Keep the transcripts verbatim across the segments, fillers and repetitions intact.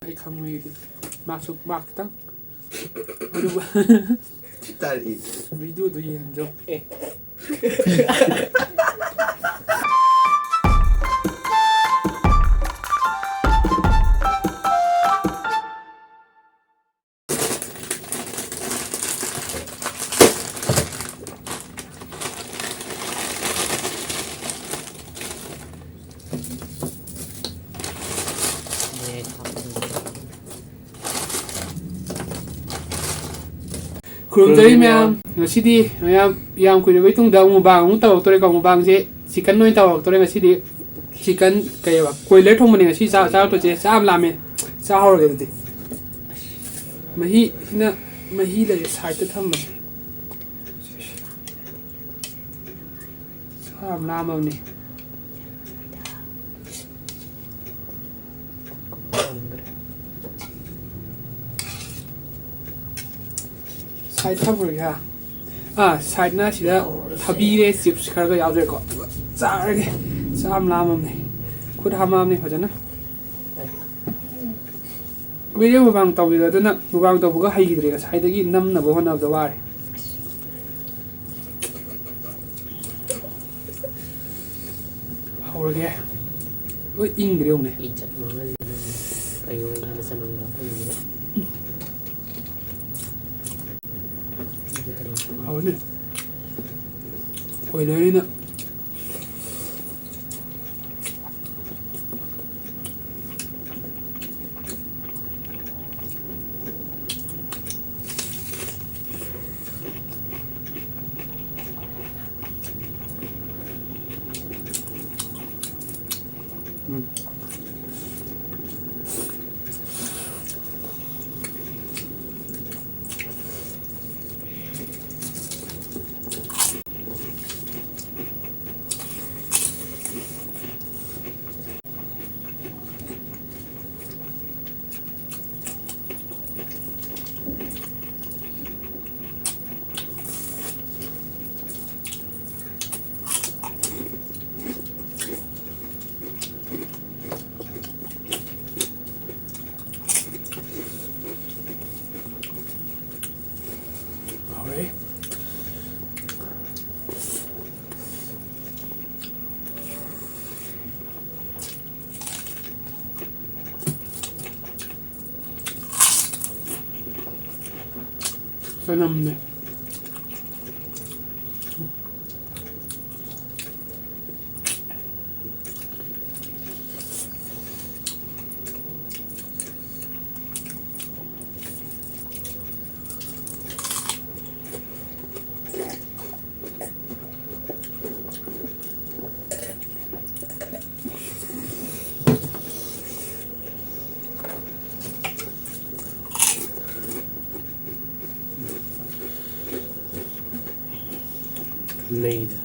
ꯑꯩ ꯈꯪꯕꯒꯤꯗꯤ ꯃꯥꯁꯨ ꯃꯥ ꯈꯤꯇꯪ ꯑꯗꯨꯒ ꯁꯤ ꯇꯥꯔꯛꯏ꯫ ꯚꯤꯗꯤꯑꯣꯗꯣ ꯌꯦꯡꯍꯟꯖꯧ꯫ ꯑꯦ꯫ ꯈꯨꯔꯨꯝꯖꯔꯤ ꯃꯌꯥꯝ꯫ ꯉꯁꯤꯗꯤ ꯃꯌꯥꯝ ꯌꯥꯝ ꯀꯨꯏꯔꯕꯩ ꯇꯨꯡꯗ ꯑꯃꯨꯛ ꯃꯨꯛꯕꯥꯡ ꯑꯃꯨꯛ ꯇꯧꯔꯛꯇꯣꯔꯦꯀꯣ꯫ ꯃꯨꯛꯕꯥꯡꯁꯦ ꯆꯤꯀꯟ ꯑꯣꯏꯅ ꯇꯧꯔꯛꯇꯣꯔꯦ ꯉꯁꯤꯗꯤ꯫ ꯆꯤꯀꯟ ꯀꯩꯕ ꯀꯣꯏꯂꯔ ꯊꯣꯡꯕꯅꯦ ꯉꯁꯤ ꯆꯥ ꯆꯥꯔꯛꯇꯣꯏꯁꯦ꯫ ꯆꯥ ꯌꯥꯝ ꯂꯥꯝꯃꯦ꯫ ꯆꯥ ꯍꯧꯔꯒꯦ ꯑꯗꯨꯗꯤ꯫ ꯃꯍꯤ ꯁꯤꯅ ꯃꯍꯤ ꯂꯩꯔꯦ ꯁꯥꯏꯗꯇ ꯊꯝꯕꯅꯦ꯫ ꯆꯥ ꯌꯥꯝ ꯂꯥꯝꯃꯕꯅꯤ꯫ ꯁꯥꯏꯗ ꯊꯝꯈ꯭ꯔꯒꯦ ꯍꯥ꯫ ꯑꯥ, ꯁꯥꯏꯗꯅ ꯁꯤꯗ ꯊꯕꯤꯔꯦ, ꯆꯤꯞꯁ ꯈꯔꯒ ꯌꯥꯎꯖꯔꯦꯀꯣ꯫ ꯑꯗꯨꯒ ꯆꯥꯔꯒꯦ꯫ ꯆꯥ ꯌꯥꯝ ꯂꯥꯝꯃꯕꯅꯦ꯫ ꯈꯨꯠ ꯍꯥꯝꯃꯛꯑꯕꯅꯦ ꯐꯖꯅ꯫ ꯚꯤꯗꯤꯑꯣ ꯃꯨꯛꯕꯥꯡ ꯇꯧꯕꯤꯔꯣ꯫ ꯑꯗꯨꯅ ꯃꯨꯛꯕꯥꯡ ꯇꯧꯕꯒ ꯍꯩꯈꯤꯗ꯭ꯔꯦ꯫ ꯉꯁꯥꯏꯗꯒꯤ ꯅꯝꯅꯕ ꯍꯣꯠꯅꯕꯗ ꯋꯥꯔꯦ꯫ ꯍꯧꯔꯒꯦ꯫ ꯂꯣꯏ ꯏꯪꯈ꯭ꯔꯦ ꯌꯦꯡꯉꯨꯅꯦ꯫ ꯏꯖꯠ ꯃꯥꯡꯍꯜꯂꯤ ꯅꯪ꯫ ꯀꯩ ꯑꯣꯏꯅ ꯆꯠꯅꯕ ꯑꯩꯈꯣꯏꯒꯤꯗ? ꯍꯥꯎꯅꯦ꯫ ꯀꯣꯏꯂꯔꯅꯤꯅ꯫ ꯎꯝ꯫ ꯆꯅꯝꯅꯦ꯫ ꯃꯩꯗ꯫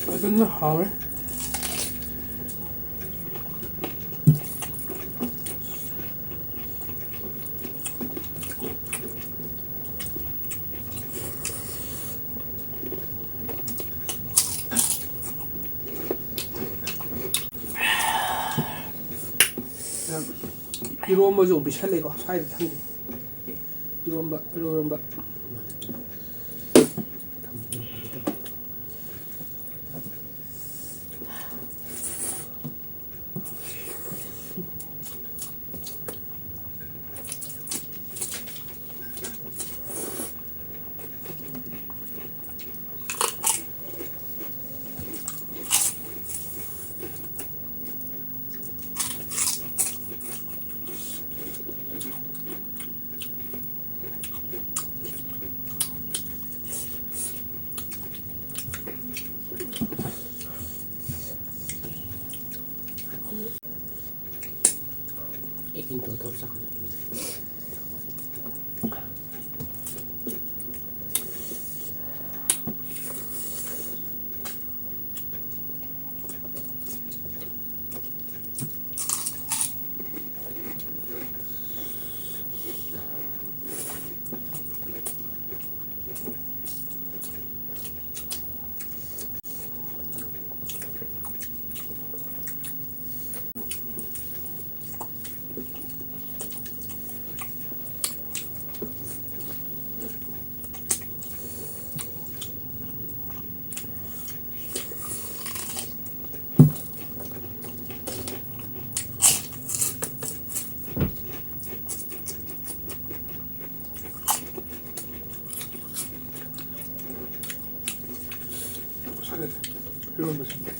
ꯐꯖꯅ ꯍꯥꯎꯔꯦ꯫ ꯏꯔꯣꯝꯕꯁꯨ ꯑꯃꯨꯛ ꯄꯤꯁꯜꯂꯦꯀꯣ, ꯁ꯭ꯋꯥꯏꯗ ꯊꯝꯒꯦ꯫ ꯏꯔꯣꯝꯕ, ꯑꯂꯨ ꯏꯔꯣꯝꯕ꯫ ꯑꯦꯛꯇꯤꯡ ꯇꯧ ꯇꯧ ꯆꯥꯎꯅ꯫ ꯁꯥꯟꯅꯗꯦ꯫ ꯏꯔꯣꯟꯕꯁꯤꯡꯗꯤ꯫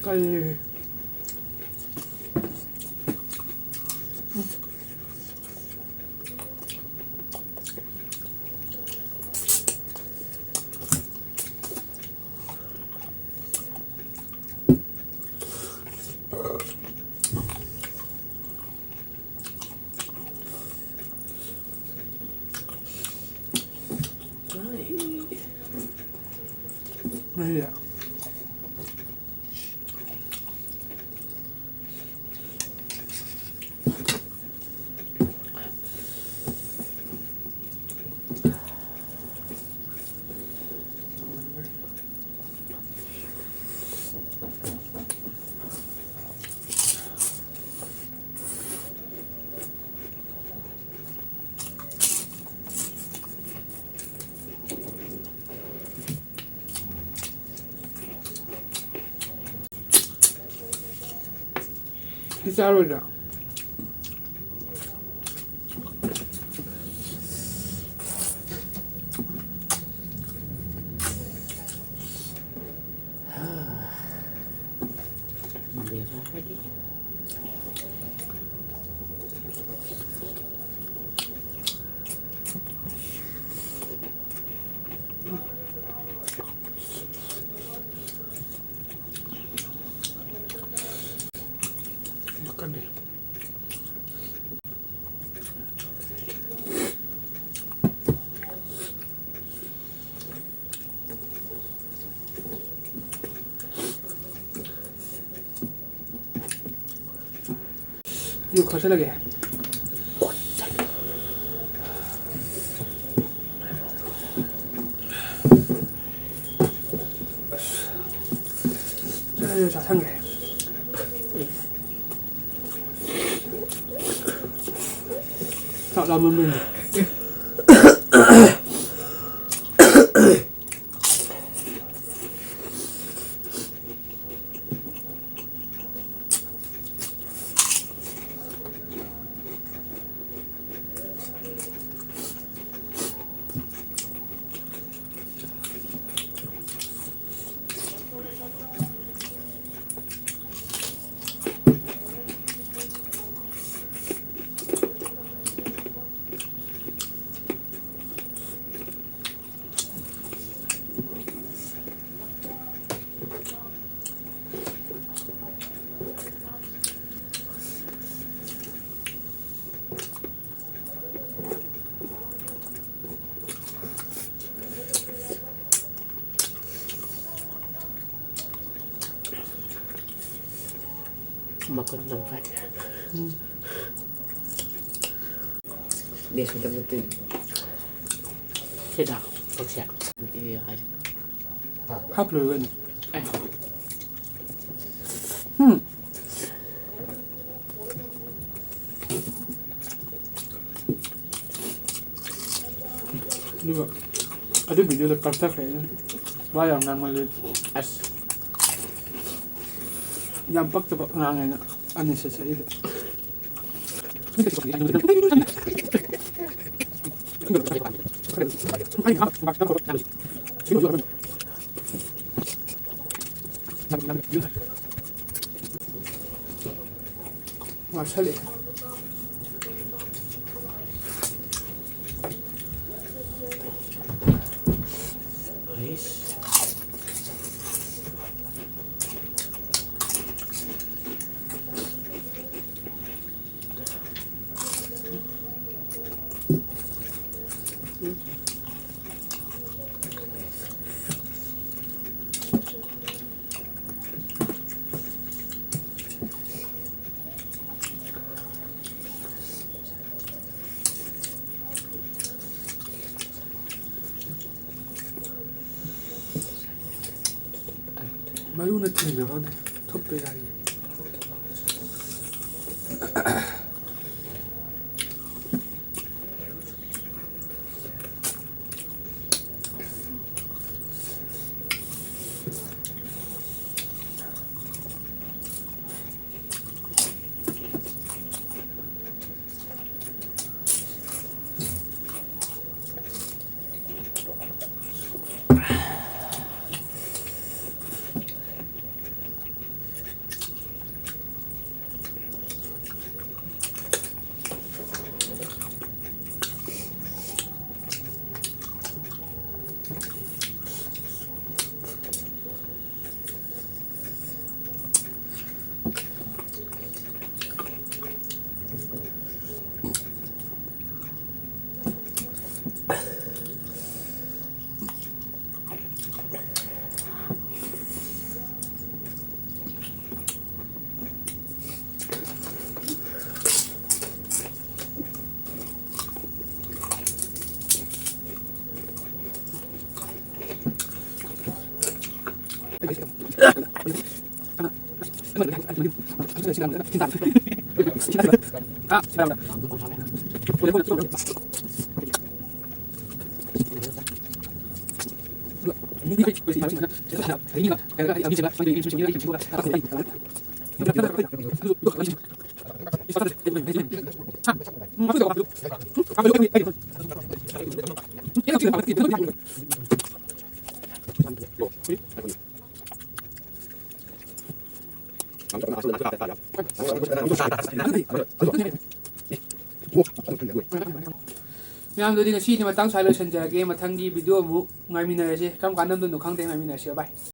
ꯀꯜꯂꯤ꯫ ꯁꯤ ꯆꯥꯔꯣꯏꯗ꯭ꯔꯥ? ꯃꯈꯟꯅꯤ꯫ ꯑꯩꯁꯨ ꯈꯔ ꯆꯠꯂꯒꯦ꯫ ꯑꯁ, ꯆꯠꯂꯁꯦ, ꯆꯥꯁꯟꯒꯦ꯫ ꯆꯥꯛ ꯂꯥꯝꯃꯟꯕꯩꯅꯦ꯫ ꯃꯀꯟ ꯇꯪꯈꯥꯏ꯫ ꯎꯝ꯫ ꯕꯦꯁꯣꯟ ꯇꯞꯅ ꯇꯨꯏ꯫ ꯁꯤꯗ ꯇꯧꯁꯦ꯫ ꯍꯥꯏ꯫ ꯍꯥꯞ ꯂꯣꯏꯔꯦ ꯀꯩꯅꯣ꯫ ꯑꯦ꯫ ꯎꯝ꯫ ꯑꯗꯨꯒ ꯑꯗꯨ video ꯗꯣ ꯀꯛꯊꯠꯈ꯭ꯔꯦ ꯑꯩꯅ꯫ ꯋꯥ ꯌꯥꯝ ꯉꯥꯡꯃꯜꯂꯦ꯫ ꯑꯁ꯫ ꯌꯥꯝ ꯄꯛꯇꯕ ꯉꯥꯡꯉꯦꯅ꯫ Unnecessary. ꯉꯥꯛꯁꯜꯂꯛꯑꯦ꯫ ꯃꯔꯨꯅ ꯊꯤꯡꯈ꯭ꯔꯕꯅꯦ꯫ ꯊꯨꯞꯄ ꯌꯥꯏꯌꯦ꯫ ꯃꯌꯥꯝꯗꯨꯗꯤ ꯉꯁꯤꯗꯤ ꯃꯇꯥꯡ ꯁ꯭ꯋꯥꯏ ꯂꯣꯏꯁꯤꯟꯖꯔꯒꯦ꯫ ꯃꯊꯪꯒꯤ video ꯑꯃꯨꯛ ꯉꯥꯏꯃꯤꯟꯅꯔꯁꯦ꯫ ꯀꯔꯝ ꯀꯥꯟꯗ ꯅꯝꯗꯣꯏꯅꯣ ꯈꯪꯗꯦ, ꯉꯥꯏꯃꯤꯟꯅꯔꯁꯦ꯫ ꯕꯥꯏ꯫